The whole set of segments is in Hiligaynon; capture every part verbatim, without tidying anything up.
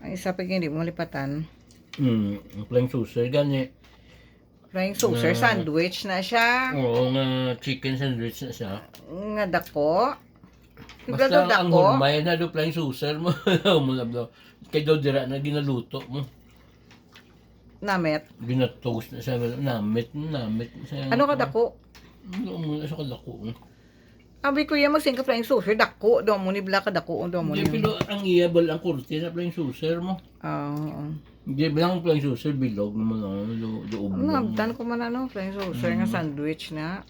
Ang isa pa hindi mo malipatan. Mm, ang flying saucer gani. Flying saucer, Na- sandwich na siya. Oo, nga chicken sandwich na siya. Nga dako. Sigurado Basta ang dako. Hurmay na do flying saucer mo. Mo na do. Kay daw dira na ginaluto mo. Namit. Ginatoast na siya. Namit, namit na siya. Ano ka dako? Ano mo na siya kadako? Abi ko yan, magsing ka flying saucer, dako. Doon mo ni bla ka dako. Doon mo Hindi, ni. Pero ang iya bal ang kurte na flying saucer mo. Ah, oo. Hindi, bilang flying saucer, bilog naman ang do, do Ano, nabtan ko man ano, flying saucer nga sandwich na.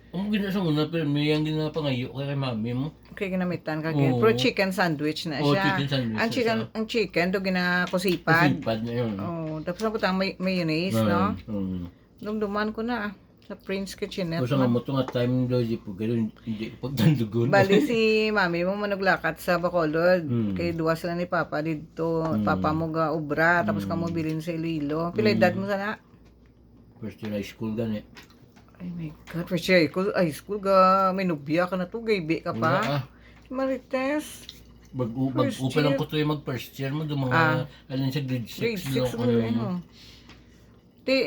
Ang gina sa muna, pero may ang ginapangayo kay, kay mami mo. Kay ginamitan ka gid. Oo. Pero chicken sandwich na Oo, siya. Chicken sandwich Ang na chicken, siya. Ang chicken do ginakusipan. Sipad na yun. Oh, tapos ang butang may mayonnaise, no? Mm. Dumduman ko na ah, sa Prince Kitchenette. Kung sa nga mo to nga time daw, di po ganun, hindi ko pagtandugon. Bali si mami mo manuglakat sa Bacolod. Mm. Kay duwa sila ni Papa dito. Mm. Papa mo ga obra, tapos Mm. kamo bilin sa Iloilo. Pila Mm. Edad mo sana? First year high school gani. Ay my God, first year high school, high school ga may nubya ka na to, gaybi ka Wala pa. Ah. Marites. Bag-o, First bag-o pa lang year. Ko to yung mag-first year mo, do mga Ah. Alin sa grade six. Grade six do, mo rin, ano. oh. Ti,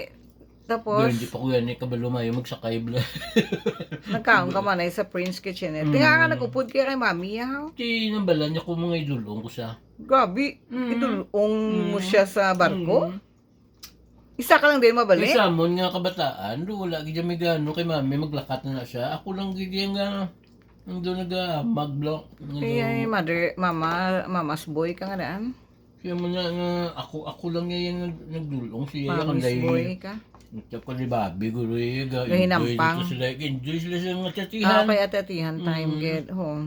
Do, tapos, hindi pa ko yan, eh, kabalo mayo magsakay bla. Nagkaon ka man ay sa Prince Kitchenette. Mm. Tinga ka nagupod kaya kay mami, ha? Ti, nambala niya ko mga idulong ko sa. Grabe, Mm. idulong mo Mm. siya sa barko? Mm. Isa ka lang din mabalik? Kay samon nga kabataan, do wala gid may gano kay mami maglakat na na siya. Ako lang gid yung nga ang do naga magblock. Kaya ay mother, mama, mama's boy ka nga daan? Siya mo na nga ako ako lang niya yung nag- nagdulong siya yung Mama's kanday. Boy ka? Ito ko ni Bobby guro yung ga Gahinampang. Enjoy sila, enjoy sila sa mga Ah, tatihan. kay ate-atihan time, Mm. gid. Oh.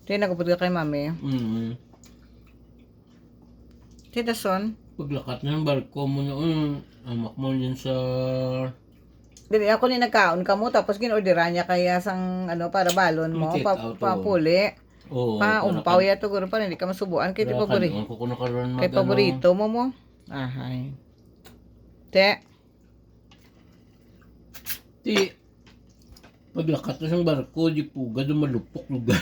Di nagupod ka kay mami. Mm. Ti dason? Paglakat ng barko mo noon, amak mo yun sa Dili ako ni nagkaon ka mo, tapos ginorderan niya kaya sang ano, para balon mo, Take pa, out, pa oo. puli. Oo, Pa para umpaw kan- ya to guro pa, hindi ka masubuan kay ti para pabori. Kanon ko kuno karon Kay mag- paborito mo mo. Ahay. Te, Ti, paglakat na sang barko, di pugad o malupok lugar.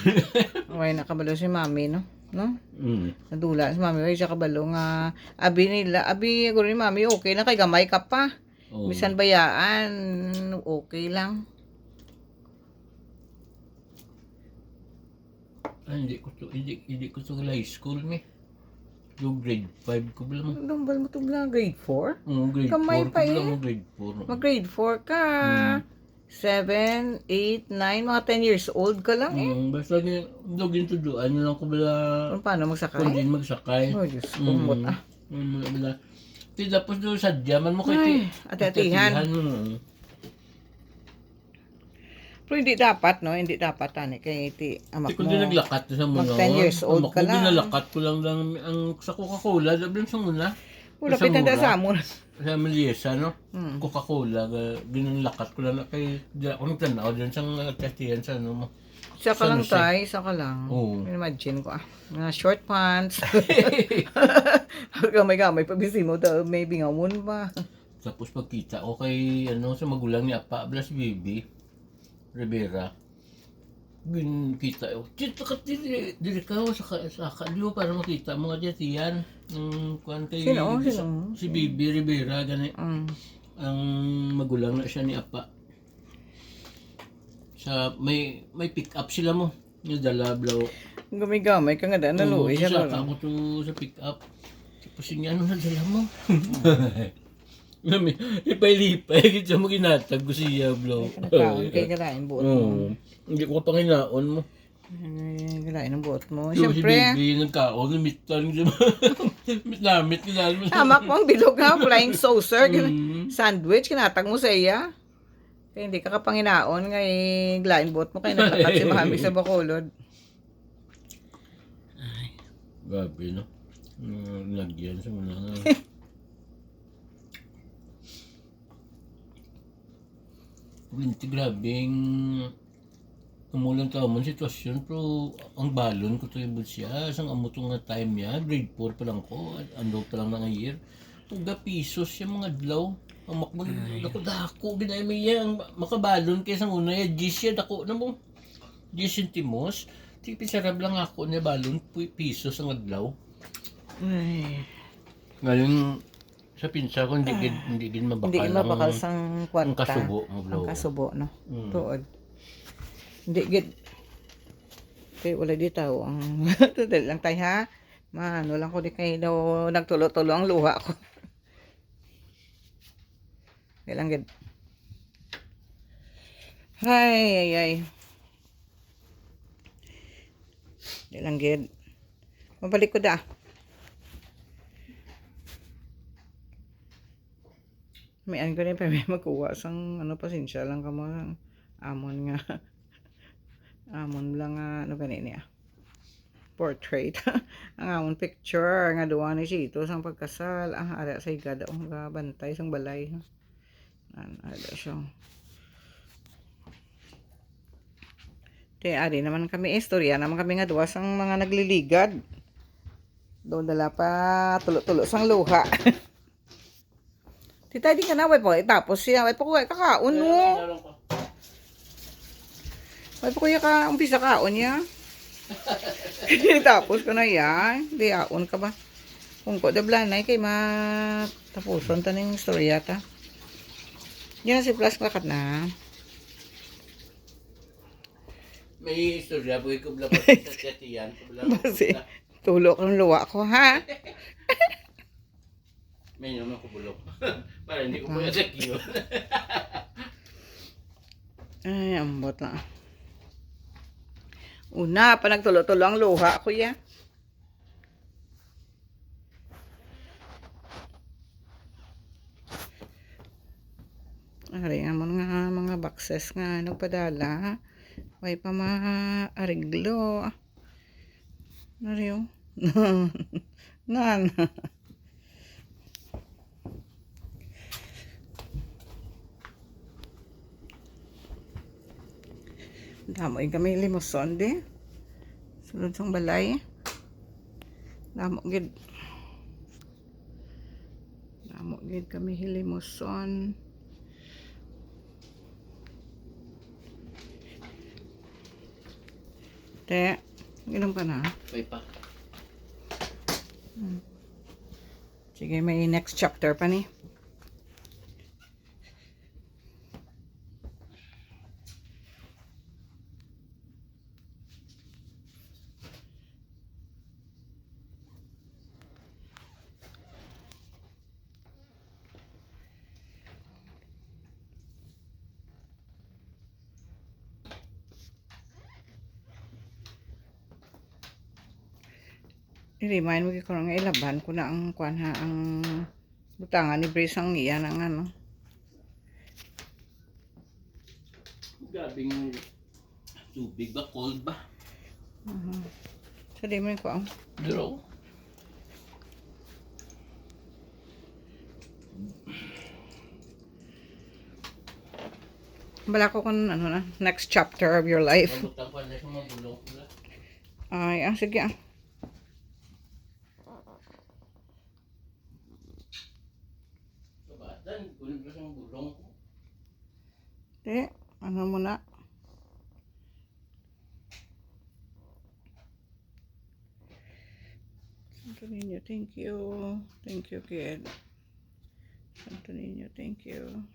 Way nakabalo si mami, no? No? Mm. Nadula si mami, way siya kabalo nga abi nila, abi guro ni mami, okay na kay gamay ka pa. Oh. Bisan bayaan, okay lang. Ah, hindi ko to, hindi, hindi ko to high school, me. Yung grade five ko lang. Dumbal mo to lang, grade four? Oo, grade Gamay four pa ko eh. lang, grade four. Mag grade four ka. Mm. Seven, eight, nine, mga ten years old ka lang eh. Mm, basta ni, dugin to doon lang ko bala Kung paano magsakay? Kung din magsakay. Oh, Diyos ko, Mm. mut ah. Mm, wala. Ti, tapos doon sa diyaman mo kay Ay, ti. ate-atihan. Ate-atihan, mm. Pero hindi dapat, no? Hindi dapat, ani. Kay ti, amak Ti, kung di mo. naglakat na sa muna. Mag ten years old Amak ka mo, lang. Ginalakat ko lang lang ang sa Coca-Cola, daw sa muna. Wala Sa pitanda mura. sa amon. Sa Meliesa, no? Mm. Coca-Cola, ga- ginalakat ko lang na kay, di ako nagtanaw din sa ate-atihan sa ano mo. Isa ka San lang, Jose. Tay. Isa ka lang. Oo. Imagine ko, ah. Mga short pants. Gamay-gamay pa, bisi mo, ta- may bingawon pa. Tapos pagkita ko kay, ano, sa magulang ni Apa, bala si Bibi Rivera. Ginkita ko. Kita ka, dili, dili ka, sa ka, sa ka, di ba, para makita mo nga dyan, tiyan. Ang kuwan kay, Sino? sa- Sino? Si Bibi Rivera, gani. Mm. Ang magulang na siya ni Apa. Sa, may, may pick up sila mo. Nadala, bro. Gamay-gamay ka nga, daan na Oo, luoy siya. isa Ka ka mo to sa pick up. Tapos yung ano nadala mo? Nami, ipay-lipay, kita mo ginatag ko siya, bro. Nagkaon kay galain buot mo. Oo. Hindi ko panginaon mo. Ay, galain ang buot mo. Yung si Siyempre, Bibi, nagkaon, namitan, di ba? Namit, nila mo. Amak mo ang bilog ha, flying saucer. Mm. Sandwich, kinatag mo sa iya. Kaya hindi ka kapanginaon nga eh, glain buot mo kaya naglakat si mami sa Bacolod. Grabe, no? Mm, nagyan sa mga nga. Hindi, grabing umulang taon man sitwasyon, pero ang balon ko to yung siya, sang amo to nga time niya, grade four pa lang ko, ano pa lang na nga year, tuga pisos siya mga adlaw. Ang makbon, dako-dako, ginay mo iya, ang makabalon kay sang una, ya, diyes siya, dako na mo. Diyes sentimos, ti pisarab lang ako niya balon, pu- pisos ang adlaw. Ay. Ngayon, sa pinsa ko, hindi gid, hindi gid mabakal, Hindi gid mabakal ang, sang ang kwarta. Kasubo mo, Ang bro. Kasubo, no? Mm. Tuod. Hindi gid. Kay wala di tao ang... Dali lang, tay, ha? Maano lang ko di kay daw nagtulo-tulo ang luha ko. Di lang gid. Ay, ay, ay. Di lang gid. Mabalik ko da. May ano ko rin pa, may magkuha sang, ano, pasensya lang kamo, ang amon nga, amon lang nga, ano gani niya, portrait. Ang amon picture nga duwa ni Chito sang pagkasal. Ah, ara sa igada, oh, nga bantay sang balay. An, ara siya. Te, ari naman kami, istorya naman kami nga duwa sang mga nagliligad. Doon dala pa tulo-tulo sang luha. Tita, di ka na, way pa, tapos siya, way pa ko, way kakaon, no? Way pa ko, ya ka, umpisa kaon niya. Tapos ko na yan, di aon ka ba? Kung ko, dablanay, kay matapuson ta ning istorya ta. Yan si Plus, lakat na. May istorya, boy, ko bla-, sa tiyan, ko bla-, Basi, tulo kang luwa ko, ha? May naman ko bulok. Para hindi ko po yung sa kiyo. Ay, ambot na. Una pa nagtulo-tulo ang luha, kuya. Ari, amon nga mga boxes nga nagpadala. Way pa maareglo. Nariyo. Nan. Damo gid kami limuson di. Sulod sang balay. Damo gid. Damo gid kami hilimuson. Te, inom ka na. May pa. Hmm. Sige, may next chapter pa ni. I-remind mo ko nga ilaban ko na ang kuan ha, ang butangan ni Bris ang iya ng ano. Grabe nga tubig ba? Cold ba? Mhm. Sa di mo yung kuan. Pero, Bala ko kung ano na, next chapter of your life. Mabutang pa na sa mga bulong pula. Ay, ah, sige ah. Sabatan, kunin ko sa mga bulong ko. Eh, ano mo na? Santo Niño, thank you. Thank you, kid. Santo Niño, thank you.